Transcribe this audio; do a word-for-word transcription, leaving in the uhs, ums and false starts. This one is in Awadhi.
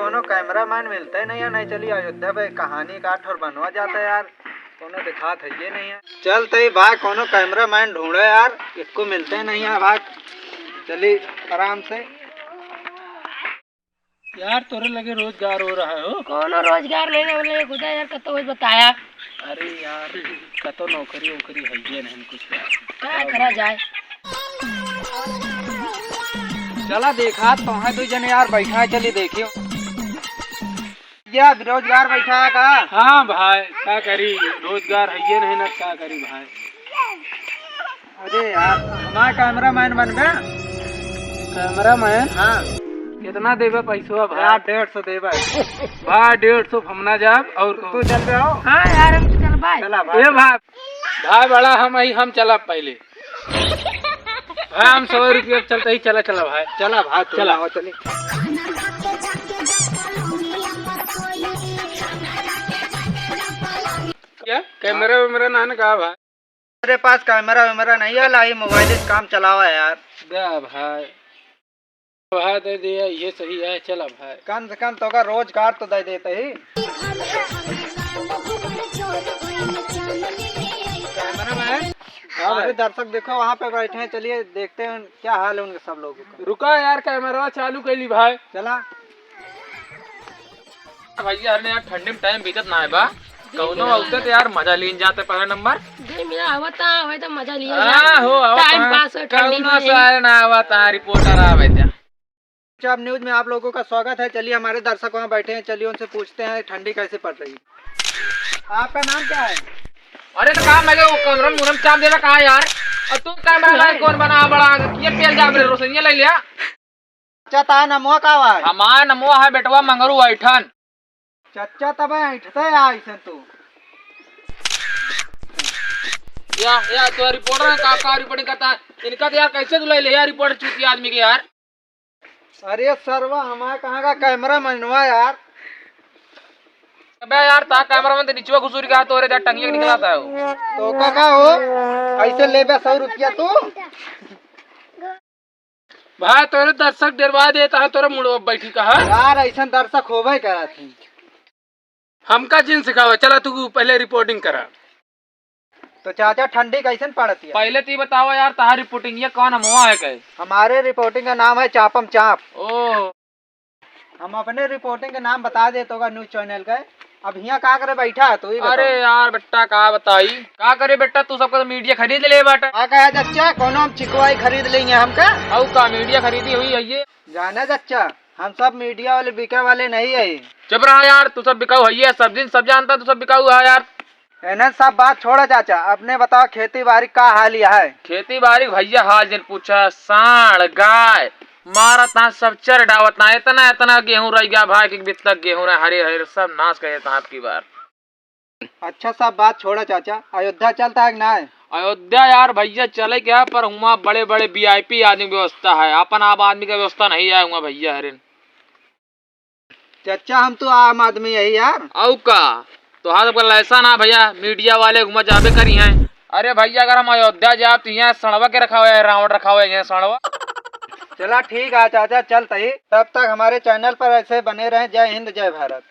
कोनो कैमरामैन मिलते नहीं है, नहीं चली अयोध्या पे कहानी का ठोर बनवा जाता है यार, कोनो दिखात है ये नहीं है। चल तई भाई, कोनो कैमरामैन ढूंढे यार, इसको मिलते नहीं है भाई, चली आराम से। यार, तोरे लगे रोजगार हो रहा है हो? कोनो रोजगार नहीं ना, बोले खुदा यार, कतो कुछ बताया। अरे यार, कतो नौकरी वोकरी है ये नहीं कुछ यार। क्या करा जाए? चला देखा, तो है दो जने यार बैठा है, चली देखियो। या बेरोजगार बैठा है का? हाँ भाई, का करी, रोजगार है ये नहीं ना, का करी भाई। अरे यार, हमारा कैमरामैन बनबे? कैमरामैन? हाँ। कितना देबे पैसवा भाई? यार, डेढ़ सौ देबे। भाई, डेढ़ सौ हम ना जाब और तू चल रहे हो? हाँ यार, हम तो चल भाई। चला भाई। ए भाई, भाई बड़ा हम आई, हम चला पहले। भाई, हम सौ रुपया चलते ही चला, चला भाई। चला भाई, तू चला। लाओ, चली। क्या? कैमरा वैमरा ना, ना कहा भाई? मेरे पास कैमरा वैमरा नहीं है, लाई मोबाइल से काम चलावा यार। दे भाई। भाई दे दिया, ये सही है, चला भाई। कम से कम तोका रोजगार तो दे देते ही। कैमरामैन, हाँ भाई। हमारे दर्शक देखो वहाँ पे बैठे हैं, चलिए देखते हैं क्या हाल है उनके सब लोगों का। रुका यार, कैमरा चालू कर ली भाई। चला। भैया, अरे यार, ठंडी में टाइम बीतत ना है बा। कौनो अवसर तो यार मजा लीन जाते पहला नंबर। घर में आवत है, वही तो मजा लिया हाँ, जाए। हो, आवत टाइम है। पास हो, ठंडी कौनो में। सारे ना आवत है, रिपोर्टर आवे थे। पंजाब न्यूज में आप लोगों का स्वागत है। चलिए, हमारे दर्शक वहाँ बैठे हैं, चलिए उनसे पूछते हैं ठंडी कैसे पड़ रही है। आपका नाम क्या है? अरे तो का मैं वो कमरम मुरम चाप देला का यार? और तू कैमरा मैन कौन बना बड़ा? ये पेल जा मेरे रोशनिया ले लिया। चाचा, ता नमवा का हुआ है? हमार नमवा है बेटवा मंगरू ऐठन। चाचा, तब ऐठते है ऐसन तू। या, या, तो रिपोर्टर है, का, का रिपोर्टिंग करता है? इनका तो यार कैसे बुलाई ले यार रिपोर्टर चूतिया आदमी के यार? अरे सरवा, हमारे कहाँ का कैमरा मैनवा यार? अबे यार, ता कैमरा मैन तो निचवा घुसूरी का तोरे जा टंगिया निकला था वो। तो का, का हो? ऐसे लेबे सौ रुपया तू? भाई, तोरे दर्शक डरवा देता है, तोरे मुड़वा बैठी कहा। यार, ऐसन दर्शक होबे करत ही। हमका जिन सिखावा, चला तू पहले रिपोर्टिंग करा। तो चाचा, ठंडी कैसन पड़त है? पहले तो ये बतावा यार, तहार रिपोर्टिंग ये कौन नमवा है कहे? हमारे रिपोर्टिंग का नाम है चापम चाप। ओ। हम अपने रिपोर्टिंग के नाम बता देत होगा न्यूज चैनल का। अब हियाँ का करे बैठा है तू, ही बताओ। अरे यार बेट्टा, का बताई, का करे बेट्टा, तू सबका तो मीडिया खरीद ले बाटा। का कहा चच्चा, कौनो हम चिकवाई खरीद लेंगे हमका? अउ का मीडिया खरीदी हुई है ये? जाने चच्चा, हम सब मीडिया वाले बिके वाले नहीं है। चुप रहा यार, तू सब बिकाऊ है ये, सब दिन सब जानता, तू सब बिकाऊ है यार। एनन सब बात छोड़ा चाचा, अपने बताओ खेती बारी का हाल यह है? खेती बारी भैया हाल जिन पूछा, साँड़ गाय मारत ना, सब चर डावत ना, इतना इतना गेहूं रह गया भाई कि बित्ता गेहूं रह हरे हरे सब नाश कर देता आपकी बार। अच्छा, सब बात छोड़ा चाचा, अयोध्या चलता है कि ना है? अयोध्या यार भैया चले क्या, पर हुआ बड़े बड़े वीआईपी आदमी व्यवस्था है, अपन आम आदमी का व्यवस्था नहीं है हुआ भैया हरे। चच्चा, हम तो आम आदमी यही यार। अउ का? तोहार सबका लाइसेंस ना भैया, मीडिया वाले घुमा जाबे करी हैं। अरे भैया, अगर हम अयोध्या जाब तो यहाँ सड़वा के रखा हुआ है, रावण रखा हुआ है यहाँ सड़वा। चला ठीक है चाचा, चल तही। तब तक हमारे चैनल पर ऐसे बने रहें। जय हिंद, जय भारत।